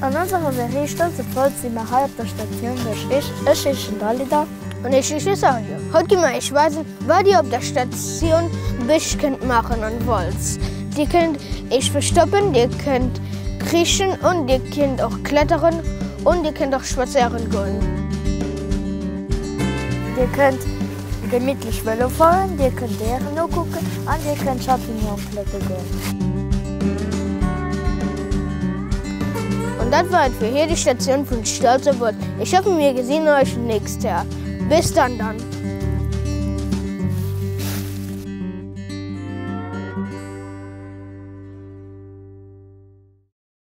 An onserer Serie Stolz op Wolz si mer hei op der Statioun Bësch. Ech, ech heeschen Dalida. An ech heesche Sergio. Haut gi mer iech weisen, wat dir op der Statioun Bësch kënnt maachen an Wolz. Dir kënnt iech verstoppen, dir kënnt krichen an dir kinnt och kletteren an dir kënnt och spadséieren goen. Dir kënnt gemittlech Vëlo fueren, dir kënnt Déieren nokucken an dir kënnt Champignonen plécke goen. An dat war et fir hir, déi Statioun vun Stolz op Wolz. Ech hoffen mir gesinn eis nächst Joer. Bis dann dann.